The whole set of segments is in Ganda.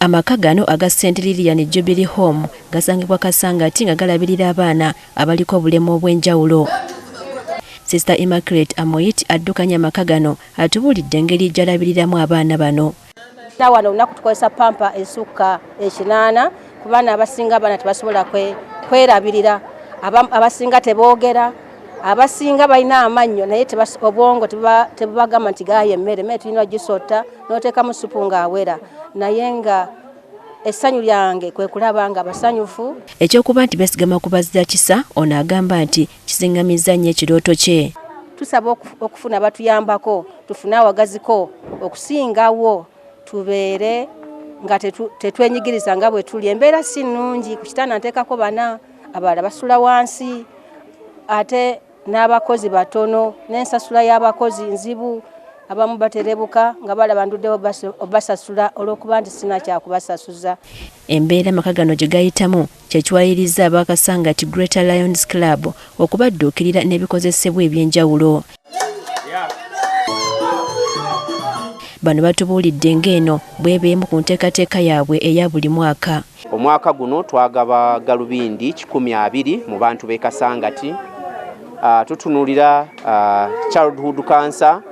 Amaka gano aga St Lilian Jubilee Home gasangibwa Kasangati nga galabirira abaana abaliko obulemu obw'enjawulo. Sister Immaculate Amoit addukanya amaka gano atubuulidde engeri gy'alabiriramu abaana bano. Wano olunaku tukozesa pampa esukka 8 ku baana abasinga abaana tebasobola kwerabirira, abasinga teboogera, abasinga balina amannyo naye obwongo tebubagamba nti gaaya emmere, emmere tulina ogisota n'oteekamu supu ng'awera, naye nga essanyu lyange kwe kulaba nga basanyufu. Ekyokuba nti beesigama ku bazira kisa, ono agamba nti kizingamizza nnyo ekirooto kye. Tusaba okufuna batuyambako, tufune awagaziko okusingawo, tubeere nga tetwenyigiriza nga bwe tuli. Embeera si nnungi, ku kitanda nteekako bana, abalala basula wansi, ate n'abakozi batono, n'ensasula y'abakozi nzibu, abamu baterebuka nga balaba nduddewo obasasula olw'okuba nti sina kyakubasasuza. Embeera amaka gano gye gayitamu kye kiwaliriza ab'Akasangati Greater Lions Club okubadduukirira n'ebikozesebwa eby'enjawulo. Bano batubuulidde ng'eno bw'eba emu ku nteekateeka yaabwe eya buli mwaka. Omwaka guno twagaba galubindi 120 mu bantu b'e Kasangati. Tutunuulira childhood cancer,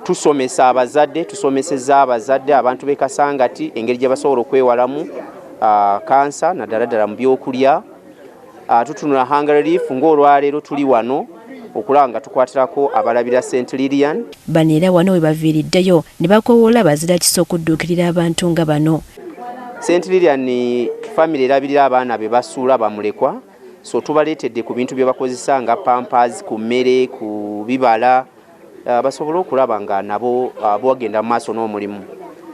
tusomesa abazadde, tusomeseza abazadde abantu b'e Kasangati engeri gye basobola okwewalamu kansa naddala ddala mu byokulya. Tutunula hunger relief ng'olwaleero tuli wano okulaba nga tukwatirako abalabira St Lilian. Bano era wano we baviiriddeyo ne bakoowoola abazira kisa okudduukirira abantu nga bano. St Lilian family erabirira abaana be basuula bamulekwa, so tubaleetedde ku bintu bye bakozesa nga pampers, ku mmere, ku bibala, basobole okulaba nga nabo bagenda mu maaso n'omulimu.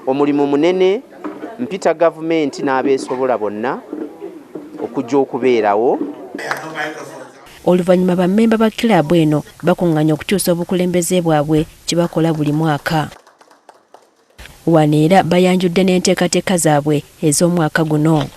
Omulimu munene, mpita gavumenti n'abeesobola bonna okujja okubeerawo. Oluvannyuma bammemba ba kiraabu eno bakuŋŋaanya okukyusa obukulembeze bwabwe kye bakola buli mwaka. Wano era bayanjudde n'enteekateeka zaabwe ez'omwaka guno.